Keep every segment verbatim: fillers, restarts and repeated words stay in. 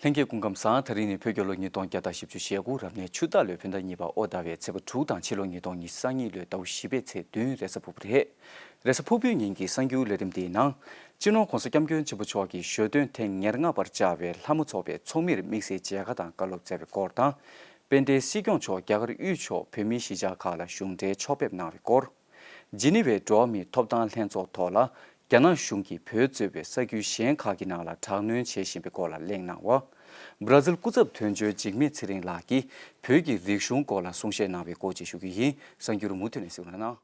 ལྷན་རྒྱས་སྐུ་ཁམས་བཟང་། ད་རིང་ནི་བོད་རྒྱལ་ལོ་ཉིས་སྟོང་བརྒྱ་དང་བཞི་བཅུ་ཞེ་དགུ་རབ་གནས་ཆུ་སྟག་ལོའི་བོད་ཟླ་གཉིས་པ་ཨོ་ཟླ་བའི་ཚེས་པ་དྲུག་དང་ཕྱི་ལོ་ཉིས་སྟོང་ཉི་ཤུ་རྩ་གཉིས་ལོའི་ཟླ་བ་བཞི་པའི་ཚེས་བདུན་རེས་གཟའ་ཕུར་བུ་རེད། རེས་གཟའ་ཕུར་བུའི་ཉིན་གྱི་གསར་འགྱུར་ལས་རིམ་འདིའི་ནང་། སྤྱི་ནོར་༧གོང་ས་༧སྐྱབས་མགོན་ཆེན་པོ་མཆོག་གིས་ཞོ་སྟོན་ཐེངས་ཉེར་ལྔ་པར་བཅར་བའི་ལྷ་མོ་ཚོགས་པའི་ཚོགས་མིར་དམིགས་བསལ་མཇལ་ཁ་དང་བཀའ་སློབ་སྩལ་བའི་སྐོར་དང་། དཔལ་ལྡན་སྲིད་སྐྱོང་མཆོག་རྒྱ་གར་དབུས་ཕྱོགས་བོད་མིའི་གཞིས་ཆགས་ཁག་ལ་གཞུང་འབྲེལ་ཕྱོགས་ཕེབས་གནང་བའི་སྐོར། ཇི་ནི་ཝའི་འགྲོ་བ་མིའི་ཐོབ་ཐང་ལྷན་ཚོགས་ཐོག་ལ། རྒྱ་ནག་གཞུང་གིས་བོད་གཙོས་པའི་ས་ཁུལ་གཞན་ཁག་གི་ནང་ལ་དྲག་གནོན་བྱེད་བཞིན་པའི་སྐོར་ལ་གླེང་གནང་བ། བར་ཛིལ་སྐུ་ཚབ་དོན་གཅོད་འཇིགས་མེད་ཚེ་རིང་ལགས་ཀྱིས་བོད་ཀྱི་རིག་གཞུང་སྐོར་ལ་གསུང་བཤད་གནང་བའི་སྐོར་བཅས་ཞུ་རྒྱུ་ཡིན། གསར་འགྱུར་མུ་མཐུད་ནས་གཟིགས་རོགས་གནང་།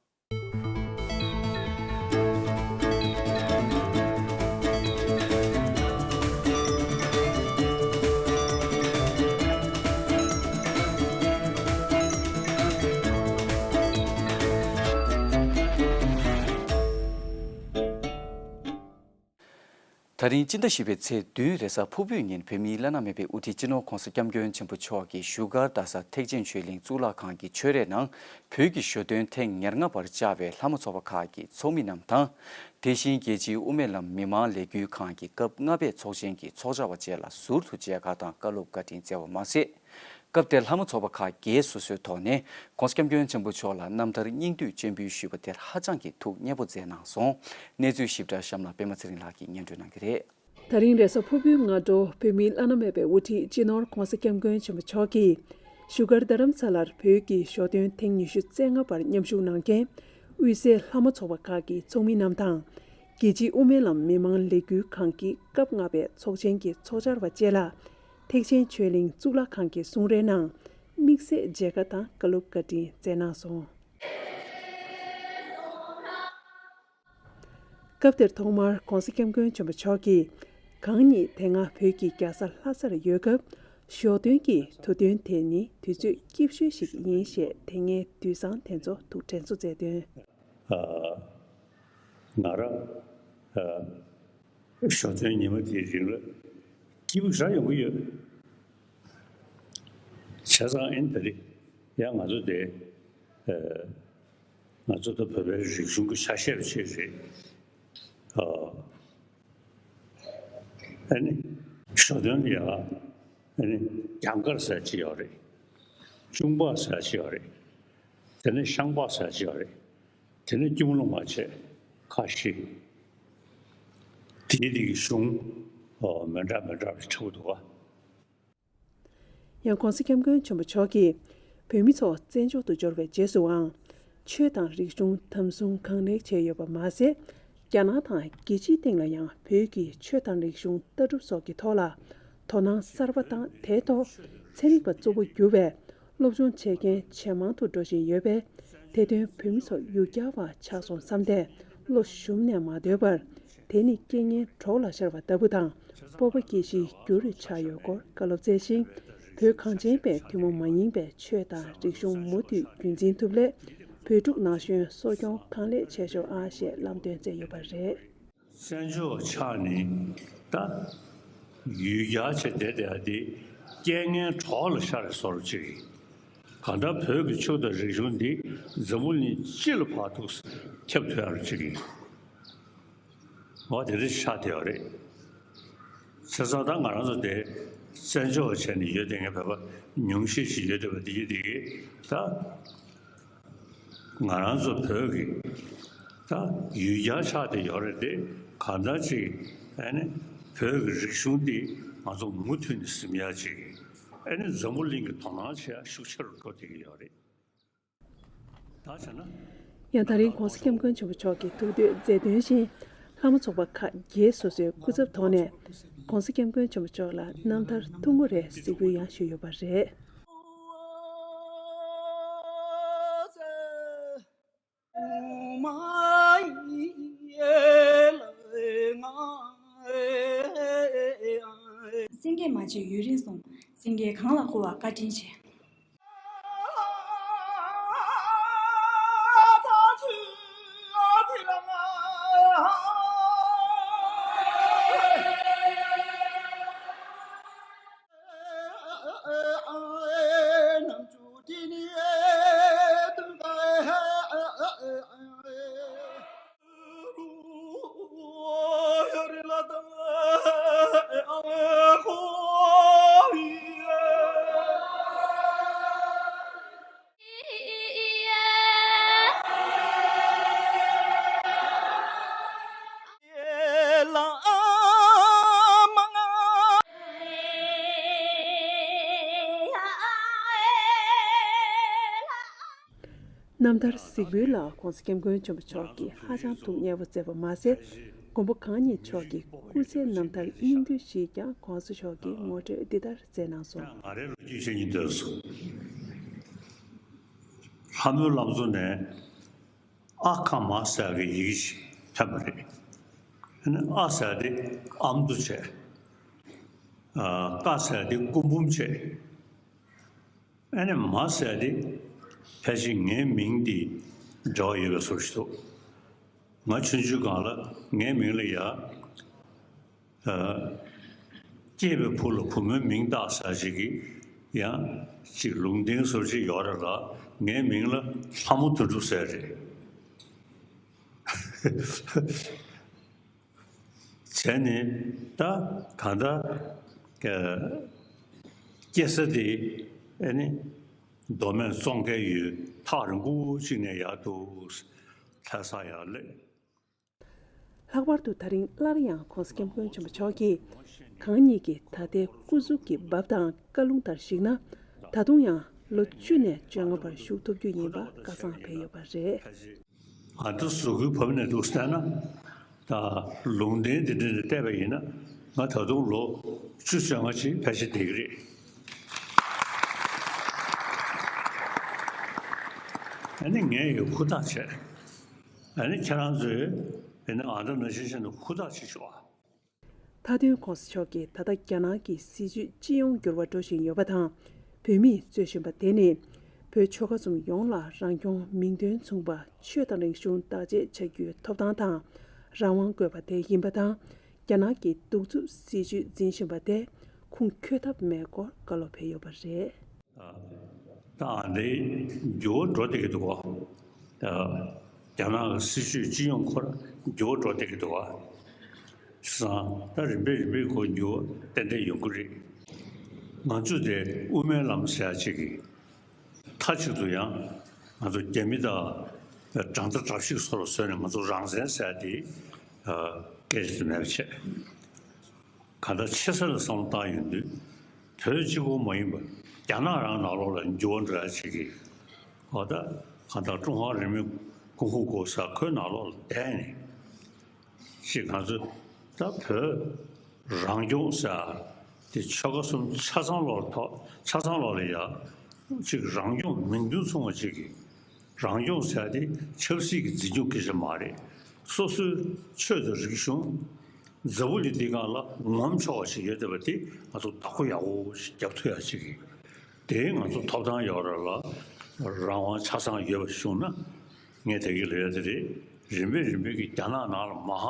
ད་རིང་སྤྱི་ཟླ་བཞི་པའི་ཚེས་བདུན་རེས་གཟའ་ཕུར་བུའི་ཉིན་བོད་མིའི་བླ་ན་མེད་པའི་དབུ་ཁྲིད་སྤྱི་ནོར་༧གོང་ས་༧སྐྱབས་མགོན་ཆེན་པོ་མཆོག་གིས་བཞུགས་སྒར་རྡ་ས་ཐེག་ཆེན་ཆོས་གླིང་གཙུག་ལག་ཁང་གི་ཆོས་རའི་ནང་བོད་ཀྱི་ཞོ་སྟོན་ཐེངས་ཉེར་ལྔ་པར་བཅར་བའི་ལྷ་མོ་ཚོགས་པ་ཁག་གི་ཚོགས་མི་རྣམས་དང་། དེ་བཞིན་རྒྱལ་སྤྱིའི་དབུ་མའི་ལམ་མི་མང་ལས་འགུལ་ཁང་གི་སྐབས་ལྔ་པའི་ཚོགས་ཆེན་གྱི་ཚོགས་བཅར་བ་བཅས་ལ་ཟུར་དུ་མཇལ་ཁ་དང་བཀའ་སློབ་བཀའ་དྲིན་སྩལ་བ་མ་ཟད། སྐབས་དེར་ལྷ་མོ་ཚོགས་པ་ཁག་བརྒྱད་སོ་སོའི་ཐོག་ནས་༧གོང་ས་༧སྐྱབས་མགོན་ཆེན་པོ་མཆོག་ལ་རྣམ་ཐར་སྙིང་བསྡུས་སྤྱན་འབུལ་ཞུས་པ་དེར་ཧ་ཅང་གི་ཐུགས་མཉེས་པོ་མཛད་གནང་སོང་། གནས་ཚུལ་ཞིབ་ཕྲ་གཤམ་ལ་པད་མ་ཚེ་རིང་ལགས་ཀྱིས་སྙན་སྒྲོན་གནང་གི་རེད། ད་རིང་རེས་གཟའ་ཕུར་བུའི་སྔ་དྲོ་བོད་མིའི་བླ་ན་མེད་པའི་དབུ་ཁྲིད་སྤྱི་ནོར་༧གོང་ས་༧སྐྱབས་མགོན་ཆེན་པོ་མཆོག་གིས་བཞུགས་སྒར་རྡ་རམ་ས་ལར་བོད་ཀྱི་ཞོ་སྟོན་ཐེངས་ཉི་ཤུ་རྩ་ལྔ་པར་མཉམ་ཞུགས་གནང་མཁན་དབུས་སའི་ལྷ་མོ་ཚོགས་པ་ཁག་གི་ཚོགས་མི་རྣམས་དང་། རྒྱལ་སྤྱིའི་དབུ་མའི་ལམ་མི་མང་ལས་འགུལ་ཁང་གི་སྐབས་ལྔ་པའི་ཚོགས་ཆེན་གྱི་ཚོགས་བཅར་བ་བཅས་ལ། ཐེག་ཆེན་ཆོས་གླིང་གཙུག་ལག་ཁང་གི་གསུང་རའི་ནང་དམིགས་བསལ་མཇལ་ཁ་དང་བཀའ་སློབ་བཀའ་དྲིན་སྩལ་གནང་སོང་། སྐབས་དེར་ཐོག་མར་༧གོང་ས་༧སྐྱབས་མགོན་ཆེན་པོ་མཆོག་གིས་གང་ཉིད་དེ་སྔ་བོད་ཀྱི་རྒྱལ་ས་ལྷ་སར་ཡོད་སྐབས་ཞོ་སྟོན་གྱི་དུས་སྟོན་དེ་ནི་དུས་ཚོད་སྐྱིད་ཤོས་ཤིག་ཡིན་ཞེས་དེ་སྔའི་དུས་བཟང་དེ་ཚོ་ཐུགས་དྲན་གསོ་མཛད་དོན། ཨ། ང་རང་ཨ། ཞོ་སྟོན་ཉི་མ་དེའི་རིང་ལ་སྐྱིད་པོ་ཞེ་དྲག་ཡོང་གི་ཡོད། བྱས་ཙང་ཨེ་ནི་ད་རེས་ཡང་ང་ཚོ་དེ་ཨ། ང་ཚོ་ད་བོད་པའི་རིག་གཞུང་གི་ཆ་ཤས་ཅིག་རེད། ཨ། ཨ་ནི་ཞོ་སྟོན་ལ་ཡང་ཨ་ནི་རྒྱང་དཀར་ཟེར་ཅིག་ཡོད་རེད། གཅུང་པགས་ཟེར་ཅིག་ཡོད་རེད། དེ་ནས་ཤང་པགས་ཟེར་ཅིག་ཡོད་རེད། དེ་ནས་སྐྱོང་ལུང་མ་བྱས་ཁ་ཤས། དེའི་རིགས་གཞུང་ཨོ་མི་འདྲ་མི་འདྲ་བའི་ཁྲིད་འདུག་ག། ཡང་༧གོང་ས་༧སྐྱབས་མགོན་ཆེན་པོ་མཆོག་གིས་བོད་མི་ཚོ་བཙན་བྱོལ་དུ་འབྱོར་བའི་རྗེས་སུའང་ཆོས་དང་རིག་གཞུང་དམ་སྲུང་གང་ལེགས་བྱས་ཡོད་པ་མ་ཟད། རྒྱ་ནག་དང་རྒྱལ་སྤྱིའི་སྟེང་ལ་ཡང་བོད་ཀྱི་ཆོས་དང་རིག་གཞུང་ལྟ་གྲུབ་སོགས་ཀྱི་ཐོག་ལ་དོ་སྣང་གསར་པ་དང་དེའི་ཐོག་ཚན་རིག་པ་གཙོ་བོ་གྱུར་བའི་སློབ་སྦྱོང་བྱེད་མཁན་ཇེ་མང་དུ་འགྲོ་བཞིན་ཡོད་པས། དེ་དོན་བོད་མི་ཚོ་ཡུལ་གྱར་བ་ཆགས་སོང་བསམ་སྟེ་བློ་ཞུམ་ནས་མ་སྡོད་པར། དེ་ནི་རྐྱེན་ངན་གྲོགས་ལ་ཤར་བ་ལྟ་བུ་དང་། སྤོབས་པ་སྐྱེ་གཞིའི་རྒྱུ་རུ་ཆགས་ཡོད་སྐོར་བཀའ་སློབ་སྩལ་ཞིང་། བོད་གངས་ཅན་པའི་ཐུན་མོང་མ་ཡིན་པའི་ཆོས་དང་རིག་གཞུང་མུ་མཐུད་རྒྱུན་འཛིན་ཐུབ་སླད། བོད་ཕྲུག་ན་གཞོན་གསོ་སྐྱོང་གང་ལེགས་བྱས་ཤོག་ཨ་ཞེས་ལམ་སྟོན་སྩལ་ཡོད་པ་རེད། བཙན་བྱོལ་བ་ཆགས་ནས་ད་ཡུལ་གྱར་བྱས་བསྡད་བསྡད་ཡ་དེ་རྐྱེན་ངན་གྲོགས་ལ་ཤར་བཟོ་འདྲ་ཅིག་ཡིན། གང་ལྟར་བོད་ཀྱི་ཆོས་དང་རིག་གཞུང་འདི་འཛམ་བུ་གླིང་སྤྱི་ལ་ཕར་ཐུག་ཁྱབ་ཐུབ་ཡ་འདྲ་ཅིག་ཡིན། འོ་དེ་འདྲ་ཆགས་བསྡད་ཡོད་རེད། བྱས་ཙང་ད་ང་རང་ཚོ་དེ་བཙན་བྱོལ་བ་བྱས་ནས་ཡོད་བསྡད་མཁན་བོད་པ་ཉུང་ཤས་ཤིག་ཡོད་བསྡད་པ་དེ་ཡིན་དེ་གིས་ད། ང་རང་ཚོ་བོད་ཀྱི་ད་ཡུལ་གྱར་ཆགས་བསྡད་ཡོད་རེད་དེ། གང་ལྟར་ཅིག་ཨ་ནི་བོད་ཀྱི་རིག་གཞུང་འདི་ང་ཚོ་མུ་མཐུད་ནས་ཟིན་ཡག་ཅིག་ཨ་ནི་འཛམ་བུ་གླིང་གིས་དོ་སྣང་བྱེད་ཡག་ཤུགས་ཆེ་རུ་འགྲོ་བསྡད་ཀྱི་ཡོད་རེད། ད་བྱས་ན། ཡང་ད་རིང་༧གོང་ས་༧སྐྱབས་མགོན་ཆེན་པོ་མཆོག་གི་ཐུགས་འདོད་མཛད་དོན་བཞིན། ལྷ་མོ་ཚོགས་པ་ཁག་བརྒྱད་སོ་སོའི་སྐུ་ཚབ་ཐོག་ནས་༧གོང་ས་༧སྐྱབས་མགོན་ཆེན་པོ་མཆོག་ལ་རྣམ་ཐར་ཐུང་ངུ་རེ་གཟིགས་འབུལ་ཡང་ཞུས་ཡོད་པ་རེད། སེང་གེ་མ་བྱེད་ཡུན་རིང་སོང་། སེང་གེ་གང་ལ་བསྐུར་བ་བཀའ་དྲིན་ཆེ། རྣམ་ཐར་གཟིགས་འབུལ་ལ་༸གོང་ས་༸སྐྱབས་མགོན་ཆེན་པོ་མཆོག་གིས་ཧ་ཅང་ཐུགས་མཉེས་པོ་མཛད་པ་མ་ཟད། མགོན་པོ་གང་ཉིད་མཆོག་གི་སྐུ་ཚེའི་རྣམ་ཐར་སྙིང་བསྡུས་ཤིག་ཀྱང་༸གོང་ས་མཆོག་གིས་ངོ་སྤྲོད་འདི་ལྟར་མཛད་གནང་སོང་། ང་རའི་ལོ་རྒྱུས་བཤད་སྙིང་འདོད་སོང་། ལྷ་མོའི་བླ་མཚོ་ནས་ཨ་ཁ་མ་ཟེར་གི་ཡི་གེ་ཞིག་ཐོན་པ་རེད། ཨ་ནི་ཨ་ཟེར་དེ་ཨ་མདོ་བྱས། ཨ། ཀ་ཟེར་དེ་སྐུ་འབུམ་བྱས། ཨ་ནི་མ་ཟེར་དེ་ཕལ་ཆེར་ངའི་མིང་དེ་འབྲེལ་བ་ཡོད་པའི་བཟོ་ཞིག་འདུག། ང་ཆུང་ཆུང་སྒང་ལ་ངའི་མིང་ལ་ཡ། ཨ། སྐྱེས་པའི་བུ་ལ་བུ་མོའི་མིང་བཏགས་ཟེར་ཅིག་གི་ཡང་ཅིག་ལུང་བསྟན་བཟོ་ཅིག་ཡོད་རེད་ལ། ངའི་མིང་ལ་ལྷ་མོ་དོན་གྲུབ་ཟེར་རེད། བྱས་ནས་ད་གང་ལྟར་སྐྱེ་ས་དེ་ཨ་ནི་མདོ་སྨད་ཙོང་ཁའི་ཡུལ་ཐག་རིང་པོ་ཅིག་ནས་ཡར་འདུག་ལྷ་ས་ཡར་སླེབས། ལྷག་པར་དུ་ད་རིང་སླར་ཡང་༸གོང་ས་༸སྐྱབས་མགོན་ཆེན་པོ་མཆོག་གིས་གང་ཉིད་ཀྱི་ད་ལྟའི་སྐུ་གཟུགས་ཀྱི་འབབ་སྟངས་བཀའ་ལུང་ལྟར་གཞིགས་ན། ད་དུང་ཡང་ལོ་བཅུ་ནས་བཅོ་ལྔ་བར་བཞུགས་ཐུབ་རྒྱུ་ཡིན་པ་བཀའ་གསང་ཕེབས་ཡོད་པ་རེད། ང་ཚོ་གཟུགས་སྐུའི་བབས་ནས་འདུག་བལྟས་ན། ད་ལུང་བསྟན་འདི་འདྲ་ནས་བལྟས་པ་ཡིན་ན། ང་ད་དུང་ལོ་བཅུ་བཅོ་ལྔ་ཅིག་ཕལ་ཆེར་བསྡད་ཀྱི་རེད། ཨ་ནི་ངས་ཡང་ཧུར་ཐག་བྱས། ཨ་ནི་ཁྱེད་རང་ཚོས་ཨ་ནི་ཨ་འདྲ་ན་ཆེ་ཆེ་ནས་ཧུར་ཐག་བྱེད་ཤོག་ཨ། མཐའ་དོན་༸གོང་ས་མཆོག་གིས་ད་ལྟ་རྒྱ་ནག་གི་སྲིད་བྱུས་སྤྱི་ཡོངས་འགྱུར་བ་འགྲོ་བཞིན་ཡོད་པ་དང་། བོད་མིས་རྩོད་བཞིན་པ་དེ་ནི། བོད་ཆོལ་ཁ་གསུམ་ཡོངས་ལ་རང་སྐྱོང་མིང་དོན་མཚུངས་པ་ཆོས་དང་རིག་གཞུང་བདག་གཅེས་བྱ་རྒྱུའི་ཐོབ་ཐང་དང་རང་དབང་དགོས་པ་དེ་ཡིན་པ་དང་། རྒྱ་ནག་གི་གདུག་རྩུབ་སྲིད་བྱུས་འཛིན་བཞིན་པ་དེ་ཁུངས་འཁྱོལ་ཐབས་མེད་སྐོར་བཀའ་སློབ་ཕེབས་ཡོད་པ་རེད། ད་ཨ་འདྲའི་འགྱུར་བ་འགྲོ་བསྡད་ཀྱི་འདུག་ག། ད་རྒྱ་ནག་གི་སྲིད་བྱུས་སྤྱི་ཡོངས་ཁོ་རང་འགྱུར་བ་འགྲོ་བསྡད་ཀྱི་འདུག་ག། བྱས་ཙང་ད་རིམ་པས་རིམ་པས་ཁོ་འགྱུར་བ་ཏན་ཏན་ཡོང་གི་རེད། ང་ཚོ་དེ་དབུ་མའི་ལམ་ཟེར་ཡ་ཅིག་གི་མཐའ་གཅིག་ཏུ་ཡང་ང་ཚོ་རྒྱ་མི་དང་དགྲ་ཟླ་དགྲ་བཤིག་སོགས་ལ་བཟོས་ནས་ང་ཚོ་རང་བཙན་ཟེར་ཡ་དེ་སྐད་ཆ་དེ་མེད་པ་བྱས། གང་ལྟར་ཆེ་ས་ལ་བསམ་བློ་བཏང་ཡོང་དུས། བོད་གཅིག་པོ་མ་ཡིན་པར་རྒྱ་ནག་རང་ནང་ལོགས་ལ་འགྱུར་བ་འགྲོ་ཡ་ཅིག་གི། འོ་ད་གང་ལྟར་ཀྲུང་ཧྭ་རིང་མོའི་གོང་བུ་འགོ་ས་ཁོའི་ནང་ལོགས་ལ་བསྡད་ནས། ཅིག་ང་ཚོ་ད་བོད་རང་སྐྱོང་ཟེར་དེ་ཆོལ་ཁ་གསུམ་ཆ་ཚང་ལོགས་ལ་ཐོག་ཆ་ཚང་ལོགས་ལ་ཡ། ཅིག་རང་སྐྱོང་མིང་དོན་མཚུངས་པ་ཅིག་གི། རང་སྐྱོང་ཟེར་དེ་ཆབ་སྲིད་ཀྱི་འཛིན་སྐྱོང་སྐད་ཆ་མ་རེད། སོ་སོའི་ཆོས་དང་རིག་གཞུང་། འཛམ་བུ་གླིང་འདི་སྒང་ལ་ངོམ་ཆོག་པ་ཞིག་ཡོད་བསྡད་པ་དེ་ང་ཚོ་བདག་པོ་ཡག་པོ་ཞིག་རྒྱབ་ཐུབ་ཡག་ཅིག་གི། དེའི་ང་ཚོ་ཐོབ་ཐང་ཡོད་རེད་ལ། རང་དབང་ཆ་ཚང་ཡོད་པ་བྱུང་ན། ངས་དེ་གི་ལས་དེ་རེད། རིམ་པས་རིམ་པས་ཀྱི་རྒྱ་ནག་ནང་ལ་མ་ཧ་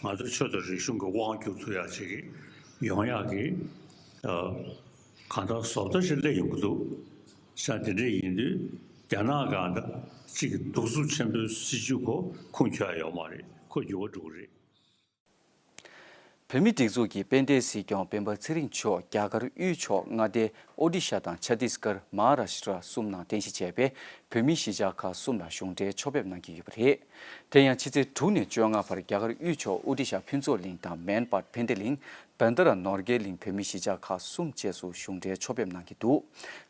ང་ཚོ་ཆོས་དང་རིག་གཞུང་གི་དབང་བསྒྱུར་ཐུབ་ཡག་ཅིག་གི་ཡོང་ཡག་གི། ཨ། གང་ལྟར་བཟོ་ལྟ་ཞིག་སླེབས་ཡོང་གི་འདུག་ས། དེ་འདྲ་ཡིན་དུས་རྒྱ་ནག་གང་ལྟར་གཅིག་གི་གདུག་རྩུབ་ཆེན་པོའི་སྲིད་བྱུས་ཁོ་ཁུངས་འཁྱོལ་ཡ་ཡོད་མ་རེད། ཁོ་འགྱུར་བ་འགྲོ་གི་རེད། བོད་མིའི་སྒྲིག་འཛུགས་ཀྱི་དཔལ་ལྡན་སྲིད་སྐྱོང་སྤེན་པ་ཚེ་རིང་མཆོག་རྒྱ་གར་དབུས་ཕྱོགས་མངའ་སྡེ་ཨོ་ཌི་ཤ་དང་ཆ་ཏིས་གར། མ་ཧཱ་རཱ་ཤི་ཏྲ་གསུམ་ནང་རྟེན་གཞི་བྱས་པའི་བོད་མིའི་གཞིས་ཆགས་ཁག་གསུམ་ལ་གཞུང་འབྲེལ་ཕྱོགས་ཕེབས་གནང་གི་ཡོད་པ་རེད། དེ་ཡང་ཕྱི་ཚེས་དྲུག་ནས་བཅོ་ལྔ་བར་རྒྱ་གར་དབུས་ཕྱོགས་ཨོ་ཌི་ཤ་ཕུན་ཚོགས་གླིང་དང་མན་པཱད་ཕན་བདེ་གླིང་། བན་དྷ་ར་ནོར་རྒྱས་གླིང་བོད་མིའི་གཞིས་ཆགས་ཁག་གསུམ་བཅས་སུ་གཞུང་འབྲེལ་ཕྱོགས་ཕེབས་གནང་གི་འདུག།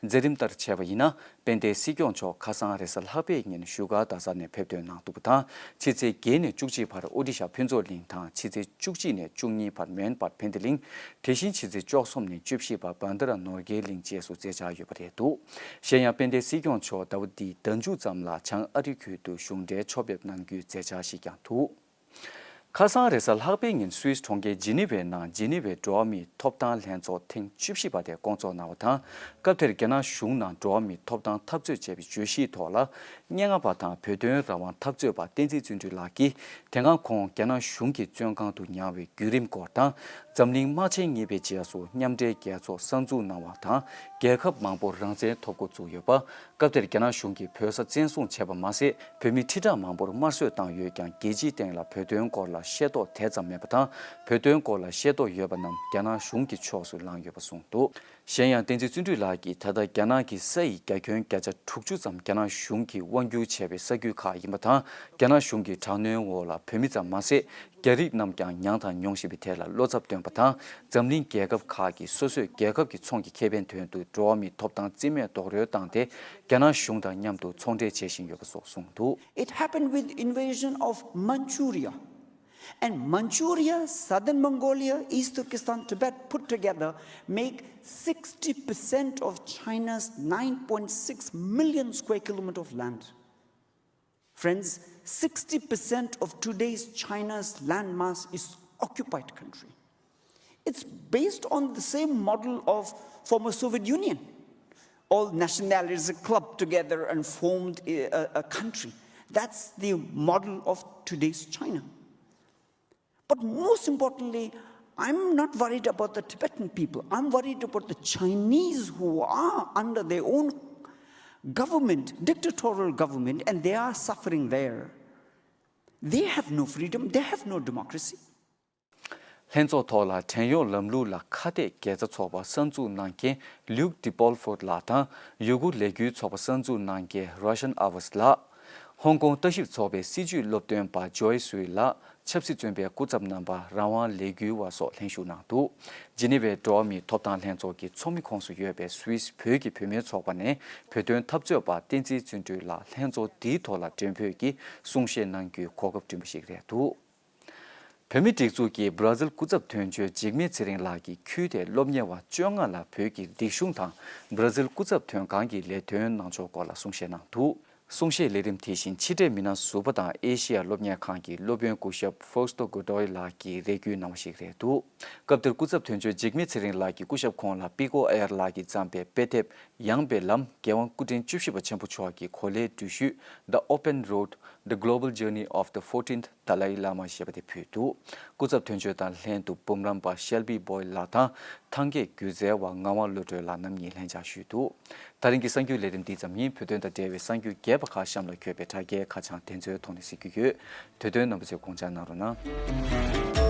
མཛད་རིམ་ལྟར་བྱས་པ་ཡིན་ན། དཔལ་ལྡན་སྲིད་སྐྱོང་མཆོག་ཁ་སང་རེས་གཟའ་ལྷག་པའི་ཉིན་བཞུགས་སྒར་རྡ་ས་ནས་ཕེབས་ཐོན་གནང་འདུག་པ་དང་། ཕྱི་ཚེས་བརྒྱད་ནས་བཅུ་གཅིག་བར་ཨོ་ཌི་ཤ་ཕུན་ཚོགས་གླིང་དང་། ཕྱི་ཚེས་བཅུ་གཅིག་ནས་བཅུ་གཉིས་བར་མན་པཱད་ཕན་བདེ་གླིང་། དེ་བཞིན་ཕྱི་ཚེས་བཅུ་གསུམ་ནས་བཅུ་བཞི་བར་བན་དྷ་ར་ནོར་རྒྱས་གླིང་བཅས་སུ་མཛད་འཆར་ཡོད་པ་རེད་འདུག། གཞན་ཡང་དཔལ་ལྡན་སྲིད་སྐྱོང་མཆོག་ཟླ་བ་འདིའི་ཟླ་མཇུག་ཙམ་ལ་བྱང་ཨ་རི་ཁུལ་དུ་གཞུང་འབྲེལ་ཕྱོགས་ཕེབས་གནང་རྒྱུའི་མཛད་འཆར་ཞིག་ཀྱང་འདུག། ཁ་སང་རེས་གཟའ་ལྷག་པའི་ཉིན་སུད་སི་གྲོང་ཁྱེར་ཇི་ནི་ཝའི་ནང་ཇི་ནི་ཝའི་འགྲོ་བ་མིའི་ཐོབ་ཐང་ལྷན་ཚོགས་ཐེངས་བཅུ་བཞི་པ་དེ་བསྐོང་ཚོགས་གནང་བ་དང་། སྐབས་དེར་རྒྱ་ནག་གཞུང་ནང་འགྲོ་བ་མིའི་ཐོབ་ཐང་འཐབ་རྩོད་བྱས་པའི་བརྗོད་གཞིའི་ཐོག་ལ། སྙན་ངག་པ་དང་བོད་དོན་རང་དབང་འཐབ་རྩོད་པ་བསྟན་འཛིན་བརྩོན་འགྲུས་ལགས་ཀྱིས། དེ་སྔ་ཁོང་རྒྱ་ནག་གཞུང་གི་བཙོན་ཁང་དུ་ཉར་བའི་བརྒྱུད་རིམ་སྐོར་དང་། འཛམ་གླིང་དམག་ཆེན་གཉིས་པའི་རྗེས་སུ་མཉམ་འབྲེལ་རྒྱལ་ཚོགས་གསར་འཛུགས་གནང་བ་དང་། རྒྱལ་ཁབ་མང་པོར་རང་བཙན་ཐོབ་འགོ་བཙུགས་ཡོད་པ། སྐབས་དེར་རྒྱ་ནག་གཞུང་གིས་བོད་ས་བཙན་བཟུང་བྱས་པ་མ་ཟད། བོད་མི་ཁྲི་ཕྲག་མང་པོར་དམར་གསོད་བཏང་ཡོད་ཀྱང་། རྒྱལ་སྤྱིའི་སྟེང་ལ་བོད་དོན་སྐོར་ལ་ ཤེས་རྟོགས་དེ་ཙམ་མེད་པ་དང་། བོད་དོན་སྐོར་ལ་ཤེས་རྟོགས་ཡོད་པ་རྣམས་རྒྱ་ནག་གཞུང་གི་ཕྱོགས་སུ་ལངས་ཡོད་པ་གསུངས་འདུག། གཞན་ཡང་བསྟན་འཛིན་བརྩོན་འགྲུས་ལགས་ཀྱིས་ད་ལྟ་རྒྱ་ནག་གི་ས་ཡི་རྒྱ་ཁྱོན་བརྒྱ་ཆ་དྲུག་ཅུ་ཙམ་རྒྱ་ནག་གཞུང་གིས་དབང་བསྒྱུར་བྱས་པའི་ས་ཁུལ་ཁག་ཡིན་པ་དང་། རྒྱ་ནག་གཞུང་གི་དྲག་གནོན་འོག་ལ་བོད་མི་ཙམ་མ་ཟད། རྒྱ་རིགས་རྣམས་ཀྱང་མྱངས་དང་མྱོང་བཞིན་པའི་ཐད་ལ་བློ་འཚབ་བཏོན་པ་དང་། འཛམ་གླིང་རྒྱལ་ཁབ་ཁག་གིས་སོ་སོའི་རྒྱལ་ཁབ་ཀྱི་ཚོང་གི་ཁེ་ཕན་དོན་དུ་འགྲོ་བ་མིའི་ཐོབ་ཐང་རྩིས་མེད་རྡོག་རོལ་བཏང་སྟེ། རྒྱ་ནག་གཞུང་དང་མཉམ་དུ་ཚོང་འབྲེལ་བྱེད་བཞིན་ཡོད་པ་སོགས་གསུངས་འདུག། It happened with invasion of Manchuria. And Manchuria, Southern Mongolia, East Turkestan, Tibet put together make sixty percent of China's nine point six million square kilometer of land. Friends, sixty percent of today's China's landmass is occupied country. It's based on the same model of former Soviet Union. All nationalities clubbed together and formed a, a, a country. That's the model of today's China. But most importantly, I'm not worried about the Tibetan people. I'm worried about the Chinese who are under their own government, dictatorial government, and they are suffering there. They have no freedom, they have no democracy. ལྷན་ཚོགས་ཐོག་ལ་བྲན་གཡོག་ལམ་ལུགས་ལ་ཁ་གཏད་དགེ་རྩ་ཚོགས་པ་གསར་འཛུགས་གནང་མཁན་ལིའུག་ཏི་པོལ་ཧྥོར་ལགས་དང་། ཡུ་གུར་ལས་འགུལ་ཚོགས་པ་གསར་འཛུགས་གནང་མཁན་རོ་ཤན་ཨ་ཝས་ལགས། ཧོང་ཀོང་ལྟ་ཞིབ་ཚོགས་པའི་སྲིད་བྱུས་སློབ་སྟོན་པ་ཇོའི་སུའི་ལགས། ཆབ་སྲིད་བཙོན་པའི་སྐུ་ཚབ་རྣམ་པ། རང་དབང་ལས་འགུལ་བ་སོགས་ལྷན་ཞུགས་གནང་འདུག། ཇི་ནི་ཝའི་འགྲོ་བ་མིའི་ཐོབ་ཐང་ལྷན་ཚོགས་ཀྱི་ཚོགས་མི་ཁོངས་སུ་ཡོད་པའི་སུད་སི་བོད་ཀྱི་བུད་མེད་ཚོགས་པ་ནས་བོད་དོན་འཐབ་རྩོད་པ་བསྟན་འཛིན་བརྩོན་འགྲུས་ལགས་ལྷན་ཚོགས་འདིའི་ཐོག་ལ་མགྲོན་འབོད་ཀྱིས་གསུང་བཤད་གནང་རྒྱུའི་གོ་སྐབས་བསྐྲུན་པ་ཞིག་རེད་འདུག། བོད་མིའི་སྒྲིག་འཛུགས་ཀྱི་བྷ་ར་ཟིལ་སྐུ་ཚབ་དོན་གཅོད་འཇིགས་མེད་ཚེ་རིང་ལགས་ཀྱིས་ཁུལ་དེའི་སློབ་གཉེར་བ་བཅོ་ལྔ་ལ་བོད་ཀྱི་སྡིག་གཞུང་དང་བྷ་ར་ཟིལ་སྐུ་ཚབ་དོན་ཁང་གི་ལས་དོན་གནང་ཕྱོགས་སྐོར་ལ་གསུང་བཤད་གནང་འདུག། གསུང་བཤད་ལས་རིམ་དེ་བཞིན་ཕྱི་འབྲེལ་མི་སྣ་ཟུར་པ་དང་ཨེ་ཤི་ཡ་སློབ་གཉེར་ཁང་གི་སློབ་དཔོན་སྐུ་ཞབས་ཧྥོ་སྟོ་གོ་ཏོའི་ལགས་ཀྱིས་རེ་སྐུལ་གནང་བ་ཞིག་རེད་འདུག། སྐབས་དེར་སྐུ་ཚབ་དོན་གཅོད་འཇིགས་མེད་ཚེ་རིང་ལགས་ཀྱི་སྐུ་ཞབས་ཁོང་ལ་པི་ཀོ་ཨེར་ལགས་ཀྱིས་བརྩམས་པའི་དཔེ་དེབ་ཡངས་པའི་ལམ། རྒྱལ་དབང་སྐུ་ཕྲེང་བཅུ་བཞི་པ་ཆེན་པོ་མཆོག་གི་གོ་ལའི་འགྲུལ་བཞུད། The Open Road, The Global Journey of the fourteenth Dalai Lama ཞེས་པ་དེ་ཕུལ་འདུག། སྐུ་ཚབ་དོན་གཅོད་དང་ལྷན་དུ་འབུམ་རམས་པ་ཤེལ་བི་བྷོལ་ལགས་དང་། ཐང་གའི་སྒྱུ་རྩལ་བ་ངག་དབང་བློ་གྲོས་ལགས་རྣམ་གཉིས་ལྷན་བཅར་ཞུས་འདུག། ད་རིང་གི་གསར་འགྱུར་ལས་རིམ་འདི་ཙམ་ཡིན། བོད་དོན་དང་འབྲེལ་བའི་གསར་འགྱུར་རྒྱས་པ་ཁག་གཤམ་ལ་འཁོད་པའི་དྲ་རྒྱའི་ཁ་བྱང་དེ་ཚོའི་ཐོག་ནས་གཟིགས་རྒྱུ་ཡོད། དེ་དོན་རྣམ་པ་ཚོས་དགོངས་འཇགས་གནང་རོགས་གནང་།